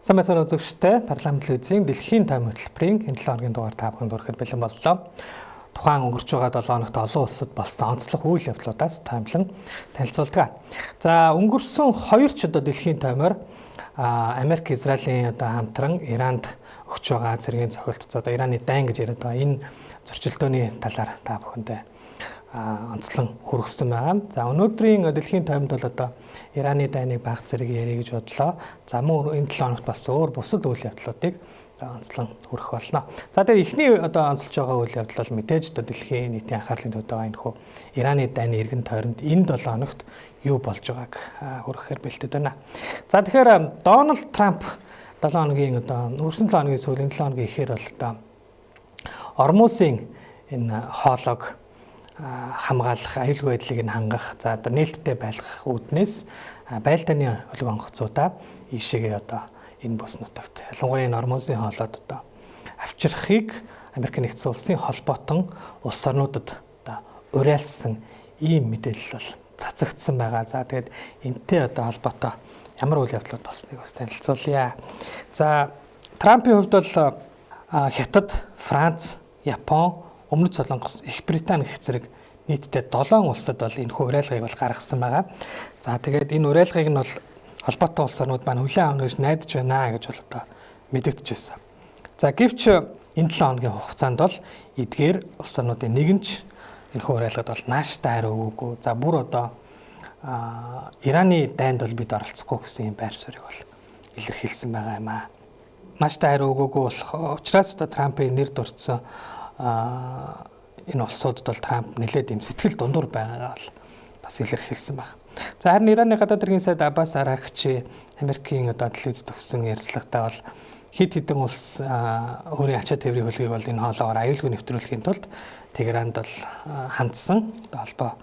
Сайн байцгаана үзэгчдээ, парламент телевизийн дэлхийн тойм хөтөлбөрийн энэ 7 хоногийн дугаар та бүхэнд хүрэхэд бэлэн боллоо. Тухайн өнгөрч байгаа 7 хоногт олон улсад болсон онцлог үйл явдлуудаас тоймлон танилцуулдаг. За, өнгөрсөн 2 ч одоо дэлхийн тоймоор Америк Израилийн одоо хамтран Иранд өгч байгаа цэргийн цохилт, одоо Ираны дайн гэж яриад байгаа энэ зөрчилдөөний талаар та бүхэндээ онцлон хүргэсэн байгаа. За, өнөөдрийн дэлхийн тоймд бол одоо Ираны дайныг баг зэрэг ярих гэж бодлоо. За, мөн энэ 7 хоногт бас өөр бусад үйл явдлуудыг онцлон хүргэх болно. За, тэгээ эхний одоо онцолж байгаа үйл явдал бол мэдээж одоо дэлхийн нийтийн анхаарлын төвд байгаа энэ хүү Ираны дайны эргэн тойронд энэ 7 хоногт юу болж байгааг хүргэхээр бэлтгэд байна. За, тэгэхээр Дональд Трамп 7 хоногийн одоо өнгөрсөн 7 хоногийн сүүлийн 7 хоногийн ихээр бол одоо Ормузын энэ хоолойг хамгаалах, аюулгүй байдлыг нь хангах, за одоо нээлттэй байлгах үүднээс байлдааны хөлөг онгоцуудаа ийшээгээ одоо энэ бүс нутагт, ялангуяа энэ Ормузын хоолойд одоо авчрахыг Америк нэгдсэн улсын холбоотон улс орнуудад одоо уриалсан ийм мэдээлэл бол цацагдсан байгаа. За, тэгээд энтэй одоо холбоотой ямар үйл явдлууд болсныг бас танилцуулъя. За, Трампын хувьд бол Хятад, Франц, Япон, Өмнөд Солонгос, Их Британи гэх зэрэг нийтдээ 7 улсад бол энэхүү уриалгыг бол гаргасан байгаа. За, тэгээд энэ уриалгыг нь бол холбоотой улс орнууд маань хүлээн авна гэж найдаж байна гэж бол одоо мэдэгдэж байсан. За, гэвч энэ 7 хоногийн хугацаанд бол эдгээр улс орнуудын нэгэн ч энэхүү уриалгад бол нааштай хариу өгөөгүй. За, бүр одоо Ираны дайнд бол бид оролцохгүй гэсэн юм байр суурийг бол илэрхийлсэн байгаа юм аа. Нааштай хариу өгөөгүй болох учраас одоо Трампын нэр дурдсан энэ улсуудад бол Трамп нэлээд юм сэтгэл дундуур байгаагаа бол бас илэрхийлсэн байна. За, харин Ираны гадаад хэргийн сайд Аббас Аракчи Америкийн одоо телевиз төгссөн ярилцлагатаа бол хэд хэдэн улс өөрийн ачаа тээврийн хөлгийг бол энэ хоолоогоор аюулгүй нэвтрүүлэхийн тулд Тегеранд бол хандсан, холбоо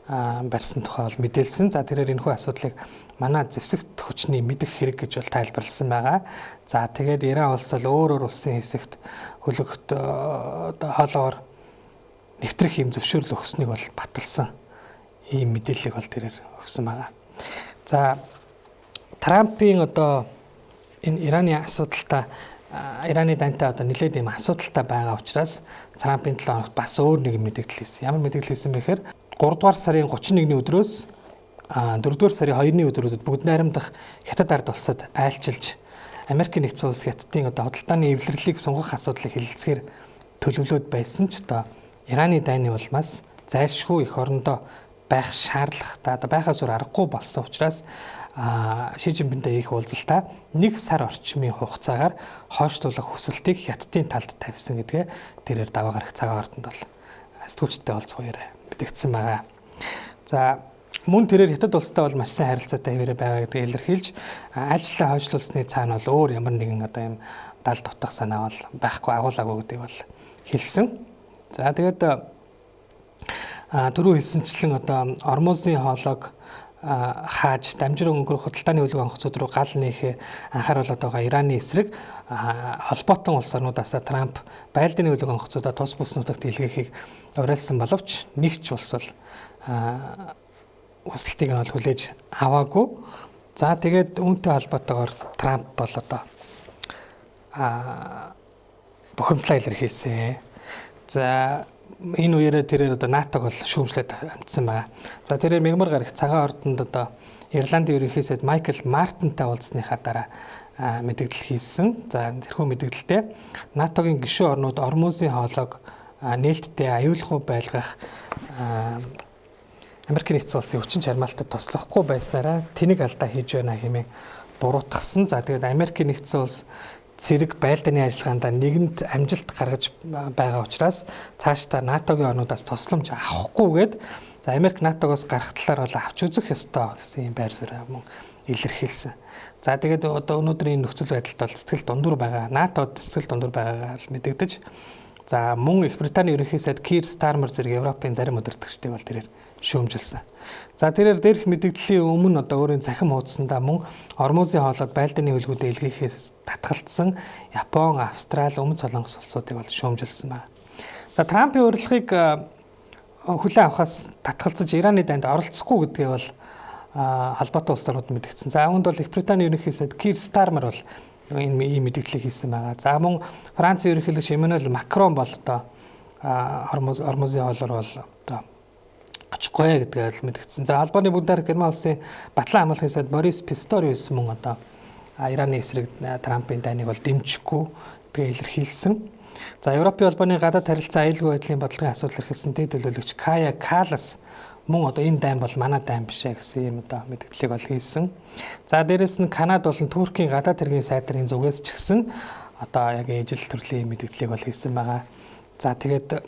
барьсан тухай бол мэдээлсэн. За, тэрээр энэхүү асуудлыг манай зэвсэгт хүчний мэдэх хэрэг гэж бол тайлбарласан байгаа. За, тэгээд Иран улс бол өөр өөр улсын хэсэгт хөлөгт одоо хоолоогоор нэвтрэх юм зөвшөөрөл өгсөнийг бол баталсан ийм мэдээллийг бол тэрээр өгсөн байгаа. За, Трампын одоо энэ Ираны асуудалтай, Ираны дантай одоо нэлээд ийм асуудалтай байгаа учраас Трампын 7 хоногт бас өөр нэг мэдээлэл хийсэн. Ямар мэдээлэл хийсэн бэ гэхээр 3 дугаар сарын 31-ний өдрөөс 4 дугаар сарын 2-ны өдрүүдэд бүгд найрамдах Хятад ард улсад айлчилж Америкийн нэгдсэн улс Хятадын одоо худалдааны эвлэрлийг сунгах асуудлыг хэлэлцгээр төлөвлөөд байсан ч одоо Ираны дайны улмаас зайлшгүй эх орондоо байх шаардлагатай, одоо байхаас өөр аргагүй болсон учраас Ши Жинпинтэй их уулзалтаа 1 сар орчмын хугацаагаар хойшлуулах хүсэлтийг Хятадын талд тавьсан гэдгээ тэрээр даваа гарах цагаан ордонд бол сэтгүүлчтэй уулзах үеэр мэдэгдсэн байгаа. За, мөн тэрээр Хятад улстай бол маш сайн харилцаатай хэвээрээ байгаа гэдгийг илэрхийлж айлчлалаа хойшлуулсны цаана бол өөр ямар нэгэн одоо юм дал дутах санаа бол байхгүй, агуулаагүй гэдгийг бол хэлсэн. За, тэгээд түрүү хэлсэнчлэн одоо Ормузын хоолойг хааж дамжиран өнгөрөх худалдааны хөлөг онгоцууд руу гал нээхээ анхааруулад байгаа Ираны эсрэг холбоотон улс орнуудаас Трамп байлдааны хөлөг онгоцуудаа тус бүс нутагт илгээхийг уриалсан боловч нэг ч улс бол хүсэлтийг нь бол хүлээж аваагүй. За, тэгээд үүнтэй холбоотойгоор Трамп бол одоо бухимдлаа илэрхийлсэн. За, энэ үеэрээ тэрээр одоо НАТО-г бол шүүмжлээд амжсан байгаа. За, тэрээр мягмар гарагт цагаан ордонд одоо Ирландын ерөнхий сайд Майкл Мартинтай уулзсныхаа дараа мэдээлэл хийсэн. За, тэрхүү мэдээлэлдээ НАТО-гийн гишүүн орнууд Ормузын хоолойг нээлттэй аюулгүй байлгах Америкийн нэгдсэн улсын хүчин чармаалтад туслахгүй байснараа тэнэг алдаа хийж байна хэмээн буруутгасан. За, тэгээд Америкийн нэгдсэн улс цэрэг байлдааны ажиллагаанд нэгэнт амжилт гаргаж байгаа учраас цаашдаа НАТО-гийн орнуудаас тусламж авахгүйгээд, за, Америк НАТО-гоос гарах талаар бол авч үзэх ёстой гэсэн юм байр суурь мөн илэрхийлсэн. За, тэгээд одоо өнөөдрийн нөхцөл байдалд бол сэтгэл дундуур байгаа. НАТО-д сэтгэл дундуур байгаагаа мэдэгдэж, за, мөн Их Британий ерөнхий сайд Кир Стармер зэрэг Европын зарим удирдагчдыг бол тэрээр шүүмжилсэн. За, тэрээр дээрх мэдээллийн өмнө одоо өөрийн цахим хуудсандаа мөн Ормузын хоолойд байлдааны хөлгүүдээ илгээхээс татгалцсан Япон, Австрали, Өмнөд Солонгос улсуудыг бол шүүмжилсэн байна. За, Трампын урилгыг хүлээн авахаас татгалзаж Ираны дайнд оролцохгүй гэдгээ бол холбоотой улс орнууд мэдгдсэн. За, үүнд бол Их Британий ерөнхий сайд Кир Стармер бол энэ ийм мэдээллийг хийсэн байгаа. За мөн Францын ерөнхийлөгч Эммануэль Макрон бол одоо Хормузын хоолоор бол одоо очихгүй гэдгээ л мэдгдсэн. За холбооны бүгдээр Герман улсын Батлан хамгаалахын сайд Борис Писториус мөн одоо Ираны эсрэг Трампын дайныг бол дэмжихгүй гэдгээ илэрхийлсэн. За Европын холбооны гадаад харилцаа аюулгүй байдлын бодлогын асуудал эрхэлсэн дэд төлөөлөгч Кая Калас мөн одоо энэ дайн бол манай дайн биш ээ гэсэн ийм одоо мэдээллийг бол хийсэн. За дээрэс нь Канада болон Туркийн гадаад хэргийн сайдрын зүгээс ч гэсэн одоо яг ижил төрлийн мэдээллийг бол хийсэн байгаа. За тэгээд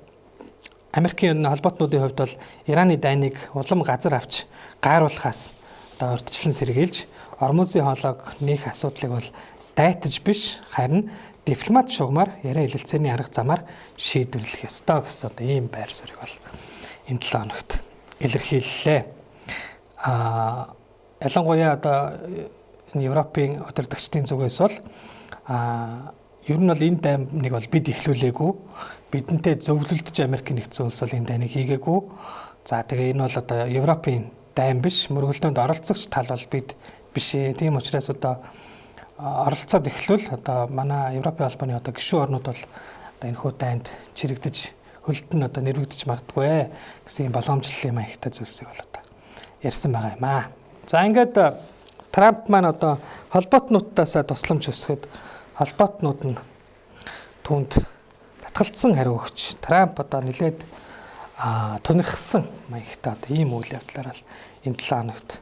Америкийн холбоотнуудын хувьд бол Ираны дайныг улам газар авч гайруулахаас одоо урьдчилан сэргийлж Ормузын хоолойг нэх асуудлыг бол дайтаж биш харин дипломат шугамар яриа хэлэлцээний арга замаар шийдвэрлэх ёстой гэсэн одоо ийм байр суурийг бол энэ 7 хоногт илэрхийллээ. Ялангуяа одоо энэ Европын удирдагчдын зүгээс бол ер нь бол энэ дайныг бол бид эхлүүлээгүй. Бидэнтэй зөвлөлдөж Америк нэгдсэн улс бол энэ дайныг хийгээгүй. За тэгээ энэ бол одоо Европын дайн биш, мөргөлдөөнд оролцогч тал бол бид биш ээ. Тийм учраас одоо оролцоод эхлвэл одоо манай Европын холбооны одоо гишүүн орнууд бол одоо энэхүү дайнд чирэгдэж хөлд нь одоо нэрвэгдэж магадгүй гэсэн юм боломжлол юм аягтай зүйлсийг бол одоо ярьсан байгаа юм аа. За ингээд Трамп маань одоо холбоотнуудтаасаа тусламж өсгөхөд холбоотнууд нь түүнд татгалцсан хариу өгч Трамп одоо нэлээд тунирхсан маягтай одоо ийм үйл явдлаар л энэ 7 хоногт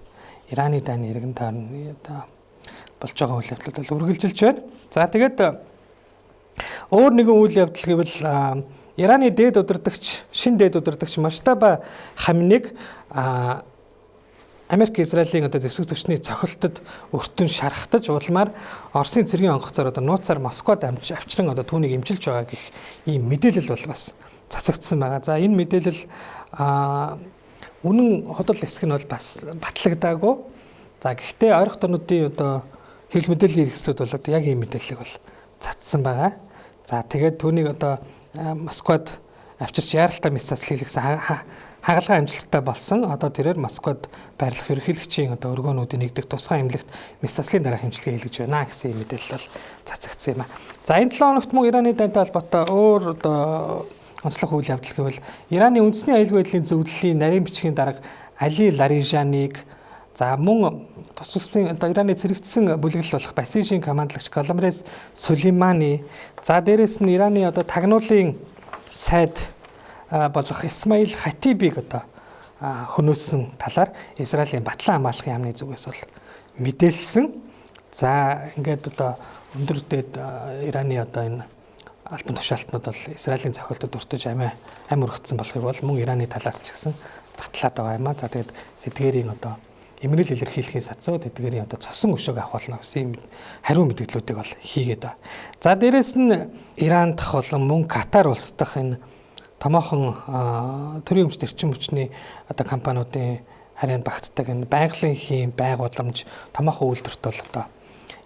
Ираны дайны иргэн тойрны одоо болж байгаа үйл явдлууд бол үргэлжилж байна. За тэгээд өөр нэгэн үйл явдал гэвэл Ираны дээд удирдагч, шинэ дээд удирдагч Можтаба Хамниг Америк Израилийн одоо зэвсэг зөрчний цохилтод өртөн шархтаж улмаар Оросын цэргийн онгоцоор одоо нууцаар Москвад авчран одоо түүнийг эмчилж байгаа гэх ийм мэдээлэл бол бас цацагдсан байгаа. За энэ мэдээлэл үнэн худал хэсэг нь бол бас батлагдаагүй. За гэхдээ ойрхон орнуудын одоо хэвлэл мэдээллийн хэрэгслүүд бол одоо яг ийм мэдээллийг бол цацсан байгаа. За тэгээд түүнийг одоо Москвад авчирч яаралтай мэс засал хийлгэсэн хагалгаа амжилттай болсон. Одоо тэрээр Москвад байрлах ерөнхийлөгчийн одоо өргөөнүүдийн нэгдэх тусгай эмнэлэгт мэс заслын дараах эмчилгээ хийлгэж байна гэсэн мэдээлэл бол цацагдсан юм а. За энэ 7 хоногт мөн Ираны дайнтай холбоотой өөр одоо онцлог үйл явдал гэвэл Ираны үндэсний аюулгүй байдлын зөвлөлийн нарийн бичгийн дарга Али Ларижаныг за мөн тусалсан одоо Ираны цэрэгдсэн бүлэглэл болох Басижийн командлагч Коломрес Сулеймани за дээрэс нь Ираны одоо тагнуулын сайд болох Исмаил Хатибиг одоо хөнөөсөн талаар Израилийн Батлан хамгаалахын яамны зүгээс бол мэдээлсэн. За ингээд одоо өндөр дээд Ираны одоо энэ албан тушаалтнууд бол Израилийн цохилтод өртөж амь өргөцсөн болохыг бол мөн Ираны талаас ч гэсэн батлаад байгаа юм а. За тэгээд тэдгээрийн одоо эмнэл илэрхийлэхийн сацуу тэдгээрийн одоо цосон өшөөг авах болно гэсэн юм хариу мэдээллүүдийг бол хийгээд байна. За дээрэс нь Иран дахь болон мөн Катар улс дахь энэ томоохон төрийн өмчт эрчим хүчний одоо компаниудын харьяанд багтдаг энэ байгалийн хийм байгууламж томоохон үйлдвэрт бол одоо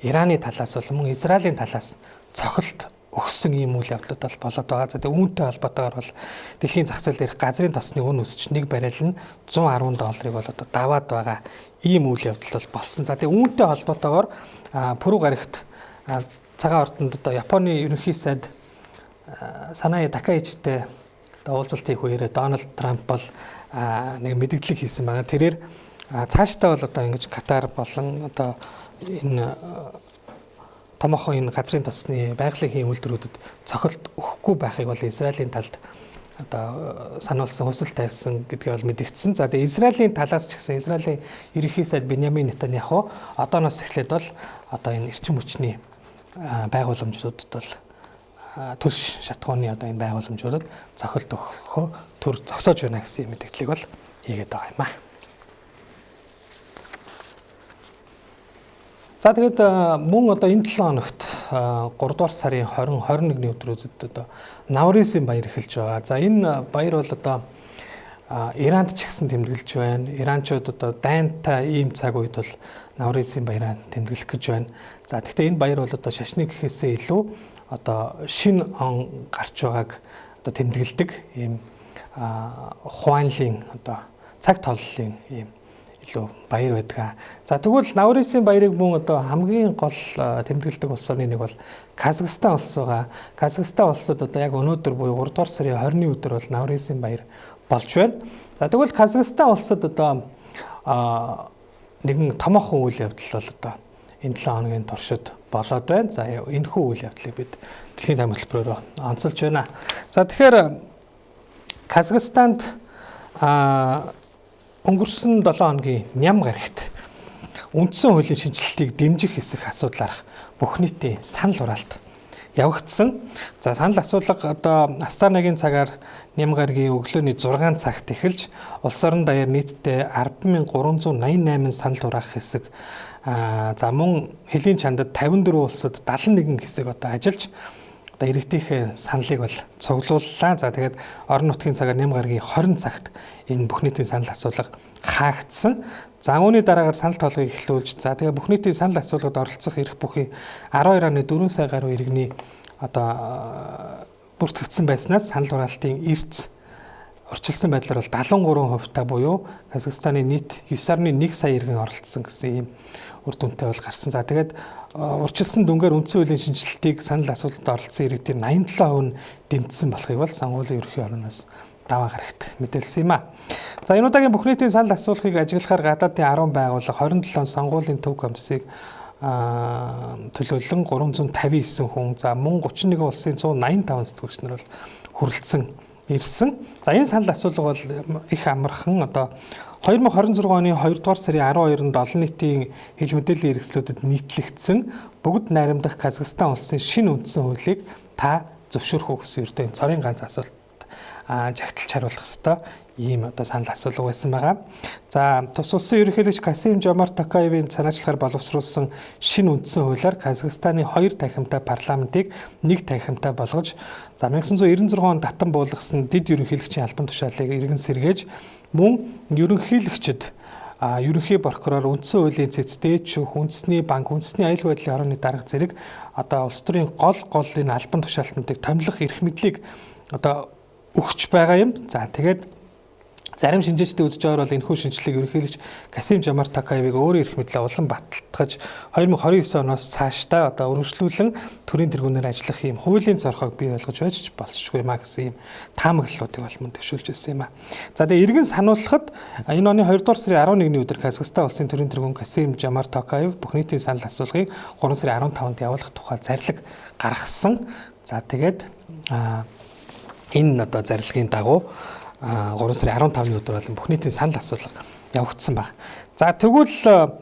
Ираны талаас бол мөн Израилийн талаас цохилт өгсөн ийм үйл явдлууд бол болоод байгаа. За тэгээ үүнтэй холбоотойгоор бол дэлхийн зах зээл дээрх газрын тосны үн өсөж нэг баррел нь $110 бол одоо даваад байгаа ийм үйл явдал бол болсон. За тэгээ үүнтэй холбоотойгоор пүрэв гарагт цагаан ордонд одоо Японы ерөнхий сайд Санаи Такаичтэй одоо уулзалт хийх үеэрээ Дональд Трамп бол нэг мэдээлэл хийсэн байгаа. Тэрээр цаашдаа бол одоо ингэж Катар болон одоо энэ томоохон энэ газрын тосны байгалийн хийм үйлдвэрүүдэд цохилт өгөхгүй байхыг бол Израилийн талд одоо сануулсан, хүсэл тавьсан гэдгээ бол мэдэгдсэн. За тэгээ Израилийн талаас ч гэсэн Израилийн ерөнхий сайд Беньямин Нетаньяху одооноос эхлээд бол одоо энэ эрчим хүчний байгууламжуудад бол төлш шатхууны одоо энэ байгууламжуудад цохилт өгөхөө төр зогсоож байна гэсэн мэдээллийг бол хийгээд байгаа юм а. За тэгээд мөн одоо энэ 7 хоногт 3 дугаар сарын 20, 21-ний өдрүүдэд одоо Наврызын баяр эхэлж байгаа. За энэ баяр бол одоо Иранд ч гэсэн тэмдэглэж байна. Иранчууд одоо дайнтай ийм цаг үед бол Наврызын баяраа тэмдэглэх гэж байна. За гэхдээ энэ баяр бол одоо шашны гэхээсээ илүү одоо шинэ он гарч байгааг одоо тэмдэглэдэг ийм хуанлын одоо цаг толлын ийм илүү баяр байдаг. За тэгвэл Наурызын баярыг мөн одоо хамгийн гол тэмдэглэдэг улс орны нэг бол Казахстан улс байгаа. Казахстан улсад одоо яг өнөөдөр буюу 3 дугаар сарын 20-ны өдөр бол Наурызын баяр болж байна. За тэгвэл Казахстан улсад одоо нэгэн томоохон үйл явдал бол одоо энэ 7 хоногийн туршид болоод байна. За энэхүү үйл явдлыг бид дэлхийн тайм хөтөлбөрөөр онцолж байна. За тэгэхээр Казахстанд өнгөрсөн 7 хоногийн ням гарагт үндсэн хуулийн шинэчлэлтийг дэмжих хэсэх асуудлаарх бүх нийтийн санал хураалт явагдсан. За санал асуулга одоо Астанагийн цагаар ням гарагийн өглөөний 6 цагт эхэлж улс орон даяар нийтдээ 10,388 санал хураах хэсэг, за мөн хөлийн чандад 54 улсад 71 хэсэг одоо ажиллаж одоо иргэдийнхээ саналыг бол цуглууллаа. За тэгээд орон нутгийн цагаар ням гарагийн 20 цагт энэ бүх нийтийн санал асуулга хаагдсан. За үүний дараагаар санал тоолгыг эхлүүлж, за тэгээд бүх нийтийн санал асуулгад оролцох эрх бүхий 12.4 сая гаруй иргэний одоо бүртгэгдсэн байснаас санал хураалтын эрц урьдчилсан байдлаар бол 73% та буюу Казахстаны нийт 9.1 сая иргэн оролцсон гэсэн ийм үр дүнтэй бол гарсан. За тэгээд урьдчилсан дүнгээр үндсэн хуулийн шинэчлэлтийг санал асуултанд оролцсон иргэдийн 87% нь дэмжсэн болохыг бол сонгуулийн ерөнхий орноос даваа гарагт мэдээлсэн юм а. За энэ удаагийн бүх нийтийн санал асуулгыг ажиглахаар гадаадын 10 байгууллага 27 сонгуулийн төв комиссийг төлөөлөн 359 хүн, за мөн 31 улсын 185 сэтгүүлч нар бол хүрэлцэн ирсэн. За энэ санал асуулга бол их амархан одоо 2026 оны 2 дугаар сарын 12-нд олон нийтийн хэл мэдээллийн хэрэгслүүдэд нийтлэгдсэн бүгд найрамдах Казахстан улсын шинэ үндсэн хуулийг та зөвшөөрөх үү гэсэн ердөө цорын ганц асуулт жагталж хариулах ёстой ийм одоо санал асуулга байсан байгаа. За тус улсын ерөнхийлөгч Касим Жомарт Токаевын санаачлахаар боловсруулсан шинэ үндсэн хуулиар Казахстаны 2 танхимтай парламентыг 1 танхимтай болгож, за 1996 онд татан буулгасан дэд ерөнхийлөгчийн албан тушаалыг иргэн сэргээж, мөн ерөнхийлөгчд ерөнхий прокурор, үндсэн хуулийн цэц, дээд шүүх, үндэсний банк, үндэсний аюулгүй байдлын хорооны дарга зэрэг одоо улс төрийн гол гол энэ албан тушаалтнуудыг томилох эрх мэдлийг одоо өгч байгаа юм. За тэгээд зарим шинжээчдийн үзэж байгаагаар бол энэхүү шинэчлэлийг ерөнхийлөгч Касим Жомарт Токаевыг өөрийн эрх мэдлээ улам баталгаж 2029 оноос цаашдаа одоо өргөжлүүлэн төрийн тэргүүнээр ажиллах ийм хуулийн зорхоог бий болгож байж болчихгүй юм а гэсэн ийм таамаглалуудыг бол мөн дэвшүүлж байсан юм а. За тэгээд иргэн сануулхад энэ оны 2 дугаар сарын 11-ний өдөр Казахстан улсын төрийн тэргүүн Касим Жомарт Токаев бүх нийтийн санал асуулгыг 3 сарын 15-нд явуулах тухай зарлиг гаргасан. За тэгээд энэ одоо зарилгын дагуу 3 сарын 15-ны өдөр бол бүх нийтийн санал асуулга явагдсан байна. За тэгвэл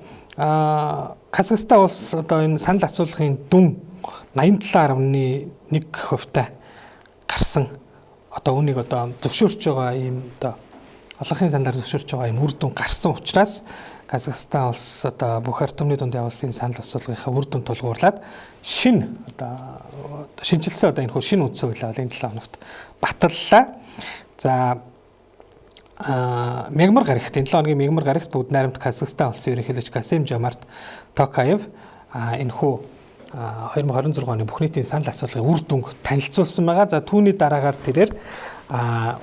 Казахстан улс одоо энэ санал асуулгын дүн 87.1% гарсан. Одоо үүнийг одоо зөвшөөрч байгаа ийм одоо олонхын саналаар зөвшөөрч байгаа ийм үр дүн гарсан учраас Казахстан улс одоо бүх ард түмний дунд явуулсан санал асуулгынхаа үр дүн тулгуурлаад шинэ одоо шинэчилсэн одоо энэ хүү шинэ үндсэн хуулиа бол энэ 7 хоногт баталлаа. За мягмар гарагт энэ 7 хоногийн мягмар гарагт бүгд найрамд Казахстан улсын ерөнхийлөгч Касим Жомарт Токаев энэхүү 2026 оны бүх нийтийн санал асуулгын үр дүнг танилцуулсан байгаа. За түүний дараагаар тэрээр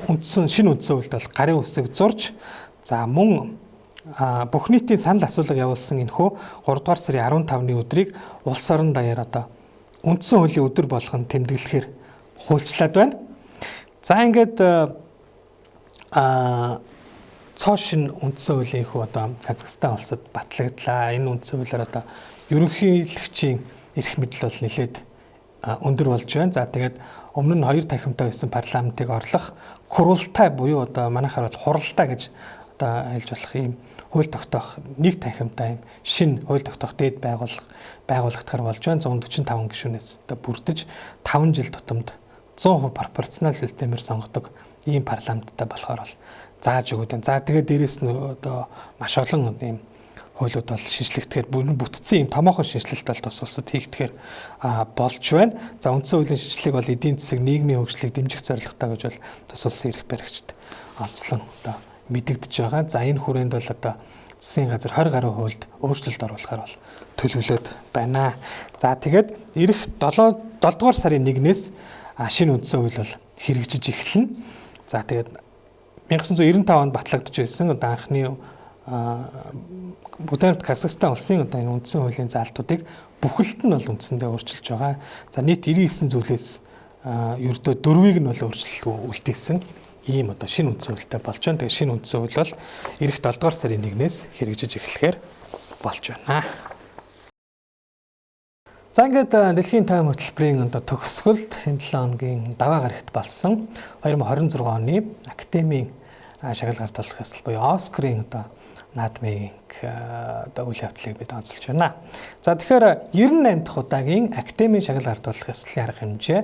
үндсэн шинэ үндсэн хуульд бол гарын үсэг зурж, за мөн бүх нийтийн санал асуулга явуулсан энэхүү 3 дугаар сарын 15-ны өдрийг улс орон даяар одоо үндсэн хуулийн өдөр болгон тэмдэглэхээр хуульчлаад байна. За ингээд цоо шинэ үндсэн хуулийн хүү одоо Казахстан улсад батлагдлаа. Энэ үндсэн хуулиар одоо ерөнхийлөгчийн эрх мэдэл бол нэлээд өндөр болж байна. За тэгээд өмнө нь 2 танхимтай байсан парламентыг орлох курултай буюу одоо манайхаар бол хуралтай гэж одоо хэлж болох ийм хууль тогтоох нэг танхимтай юм шинэ хууль тогтоох дээд байгууллагатгаар болж байна. 145 гишүүнээс одоо бүрдэж 5 жил тутамд 100% пропорционал системээр сонгодог ийм парламенттай болохоор бол зааж өгöd байна. За тэгээд дээрэс нь одоо маш олон ийм хуулиуд бол шинжлэхдэхээр бүтцэн ийм томоохон шинэчлэлт бол тус улсад хийгдэхээр болж байна. За үндсэн хуулийн шинэчлэлийг бол эдийн засаг, нийгмийн хөгжлийг дэмжих зорилготой гэж бол тус улсын эрх баригчид онцлон одоо мэдэгдэж байгаа. За энэ хүрээнд бол одоо засгийн газар 20 гаруй хуульд өөрчлөлт оруулахаар бол төлөвлөд байна. За тэгээд ирэх 7 дугаар сарын 1-ээс шинэ үндсэн хууль бол хэрэгжиж эхэлнэ. За тэгээд 1995 онд батлагдж байсан одоо анхны Бүгд Казахстан улсын одоо энэ үндсэн хуулийн заалтуудыг бүхэлд нь бол үндсэндээ өөрчилж байгаа. За, нийт 99 зүйлээс ердөө дөрвийг нь бол өөрчлөлт үлдээсэн ийм одоо шинэ үндсэн хуультай болж байна. Тэгээ шинэ үндсэн хууль бол ирэх 7 дугаар сарын 1-ээс хэрэгжиж эхлэхээр болж байна. За, ингээд дэлхийн тайван хөтөлбөрийн одоо төгсгөлд энэ 7 хоногийн даваа гарагт болсон 2026 оны Академийн шагнал гардуулах ёслол буюу Оскарын одоо наадмын одоо үйл явдлыг бид онцолж байна. За, тэгэхээр 98 дахь удаагийн Академийн шагнал гардуулах ёслолын арга хэмжээ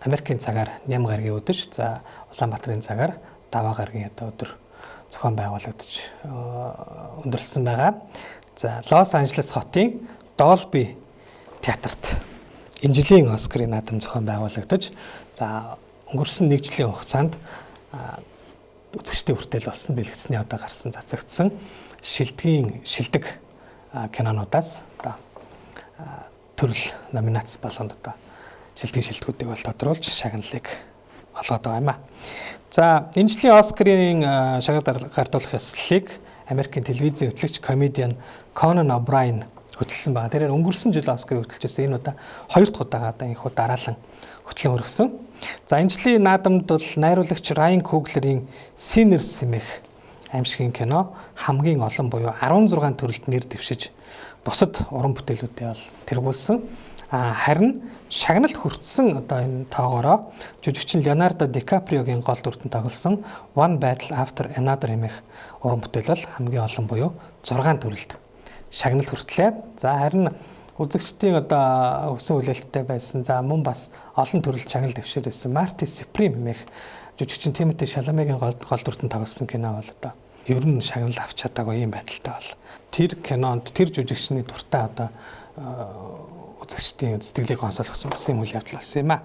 Америкийн цагаар ням гарагийн үдэш, за, Улаанбаатарын цагаар даваа гарагийн одоо өдөр зохион байгуулагдаж өндөрлөсөн байгаа. За, Лос Анжелес хотын Dolby театрт энэ жилийн Оскарын наадам зохион байгуулагдаж, за, өнгөрсөн нэг жилийн хугацаанд үзэгчдийн хүртэл болсон, дэлгэцний одоо гарсан, цацагдсан шилдгийн шилдэг кинонуудаас одоо төрөл номинац болгонд одоо шилдгийн шилдгүүдийг бол тодруулж шагналыг олгоод байгаа юм а. За, энэ жилийн Оскарын шагнал гардуулах ёслолыг Америкийн телевизийн хөтлөгч, комедиан Conan O'Brien хөтлсөн байгаа. Тэр өнгөрсөн жил Оскарыг хөтлөж байсан. Энэ удаа хоёр дахь удаага одоо энэхүү дараалан хөтлөн өргөсөн. За, энэ жилийн наадамд бол найруулагч Ryan Coogler-ийн Sinners хэмээх аймшгийн кино хамгийн олон буюу 16 төрөлд нэр дэвшиж бусад уран бүтээлүүдэд бол тэргүүлсэн. А харин шагналт хүртсэн одоо энэ тоогоороо жүжигчин Леонардо Ди Каприогийн гол дүрдэн тоглосон One Battle After Another хэмээх уран бүтээл бол хамгийн олон буюу 6 төрөлд шагнал хүртлээ. За, харин үзэгчдийн одоо өсөн хүлээлттэй байсан. За, мөн бас олон төрөлд шагнал дэвшээд байсан Marty Supreme хэмээх жүжигчин Тимоти Шаламегийн гол дүрдэн тоглосон кино бол одоо ер нь шагнал авч чадаагүй юм байдалтай бол тэр кинонд тэр жүжигчний дуртай одоо үзэгчдийн сэтгэлийг гонсоолгосон бас юм үйл явдал болсон юм а.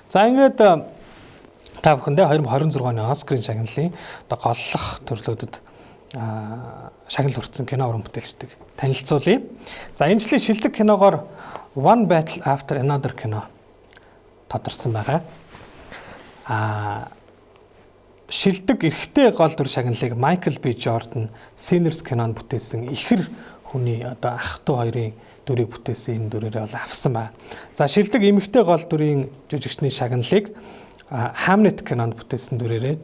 За, ингээд та бүхэндээ 2026 оны Оскарын шагналын одоо голлох төрлүүдэд шагнал хүртсэн кино уран бүтээлчдийг танилцуулъя. За, энэ жилийн шилдэг киногоор One Battle After Another кино тодорсон байгаа. Шилдэг эрэгтэй гол дүр шагналыг Майкл Би Жордан, Sinners кинонд бүтээсэн ихэр хүний одоо ах トゥ хоёрын дүрийг бүтээсэн энэ дүрээрээ бол авсан байна. За, шилдэг эмэгтэй гол дүрийн жүжигчний шагналыг Hamnet кинонд бүтээсэн дүрээрээ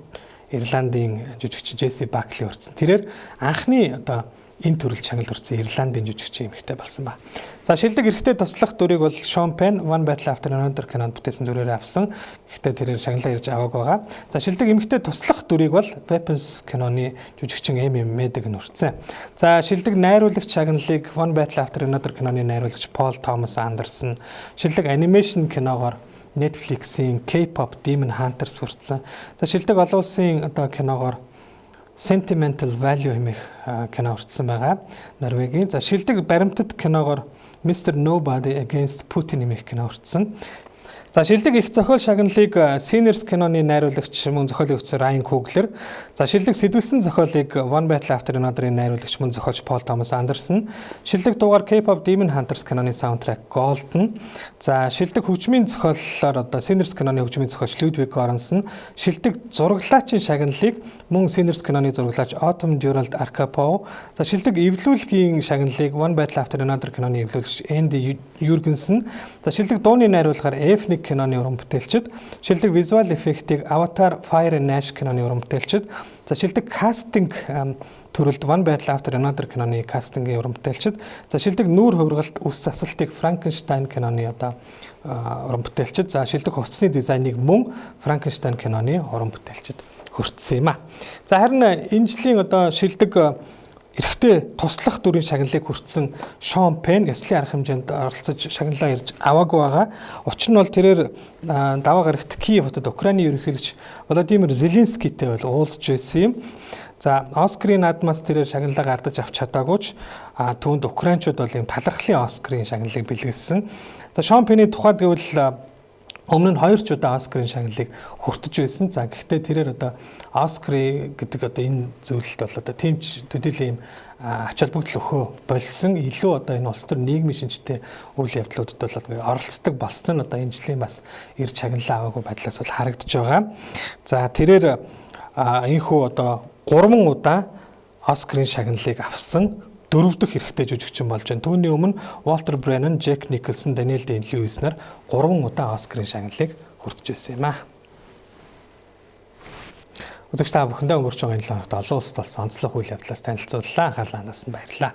Ирландын жүжигчин Джесси Бакли хүртсэн. Тэрээр анхны одоо энэ төрөлд шагнал хүртсэн Ирландын жүжигчин эмэгтэй болсон ба. За, шилдэг эрэгтэй туслах дүрийг бол Шон Пен, One Battle After Another кинонд бүтээсэн дүрээрээ авсан. Гэхдээ тэрээр шагналаа ирж аваагүй байгаа. За, шилдэг эмэгтэй туслах дүрийг бол Weapons киноны жүжигчин Эми Мэдиг нь хүртсэн. За, шилдэг найруулагч шагналыг One Battle After Another киноны найруулагч Пол Томас Андерсон, шилдэг animation киногоор Netflix-ийн K-pop Demon Hunters хүртсэн. За, шилдэг олон улсын одоо киногоор Sentimental Value хэмээх кино хүртсэн байгаа. Норвегийн. За, шилдэг баримтат киногоор Mr Nobody Against Putin хэмээх кино хүртсэн. За, шилдэг эх зохиол шагналыг Sinners киноны найруулагч, мөн зохиолын өвцөн Ryan Coogler. За, шилдэг сэдвэсэн зохиолыг One Battle After Another-ын найруулагч, мөн зохиолч Paul Thomas Anderson. Шилдэг дуугаар K-pop Demon Hunters киноны soundtrack Golden. За, шилдэг хөгжмийн зохиолоор одоо Sinners киноны хөгжмийн зохиолч Ludwig Göransson. Шилдэг зураглаачийн шагналыг мөн Sinners киноны зураглаач Autumn Durald Arkapaw. За, шилдэг эвлүүлгийн шагналыг One Battle After Another киноны эвлүүлэгч Andy Jurgensen. За, шилдэг дууны найруулгаар F1 киноны уран бүтээлчид, шилдэг visual effect-ийг Avatar Fire and Ash киноны уран бүтээлчид, за, шилдэг кастинг төрөлд One Battle After Another киноны кастингийн уран бүтээлчид, за, шилдэг нүүр хувиргалт, үс засалтыг Frankenstein киноны одоо уран бүтээлчид, за, шилдэг хувцсны дизайныг мөн Frankenstein киноны уран бүтээлчид хүртсэн юм а. За, харин энэ жилийн одоо шилдэг эрэгтэй туслах дүрийн шагналыг хүртсэн Шон Пен ёслолын арга хэмжээнд оролцож шагналаа ирж аваагүй байгаа. Учир нь бол тэрээр даваа гарагт Киев хотод Украины ерөнхийлөгч Володимир Зеленскийтэй бол уулзж байсан юм. За, Оскарын наадмаас тэрээр шагналаа гардаж авч чадаагүй ч түүнд украинчууд бол ийм талархлын Оскарын шагналыг бэлгэлсэн. За, Шон Пений тухайд гэвэл өмнө нь хоёр ч удаа Оскарын шагналыг хүртэж байсан. За, гэхдээ тэрээр одоо Оскар гэдэг одоо энэ зүйлд бол одоо тийм ч төдийлөн юм ач холбогдол өгөхөө больсон. Илүү одоо энэ улс төр нийгмийн шинжтэй үйл явдлуудад бол оролцдог болсон. Одоо энэ жилийн бас ирж шагналаа аваагүй байдлаас бол харагдаж байгаа. За, тэрээр энэхүү одоо 3 удаа Оскарын шагналыг авсан дөрөв дэх эрэгтэй жүжигчин болж байна. Түүний өмнө Уолтер Бреннан, Джек Николсон, Даниэл Дэй Льюис нар 3 удаа Оскарын шагналыг хүртэж байсан юм аа. Үзэгч та бүхэндээ өнгөрч байгаа энэ 7 хоногт олон улсад болсон онцлог үйл явдлаас танилцууллаа. Анхаарлаа хандуулсанд баярлалаа.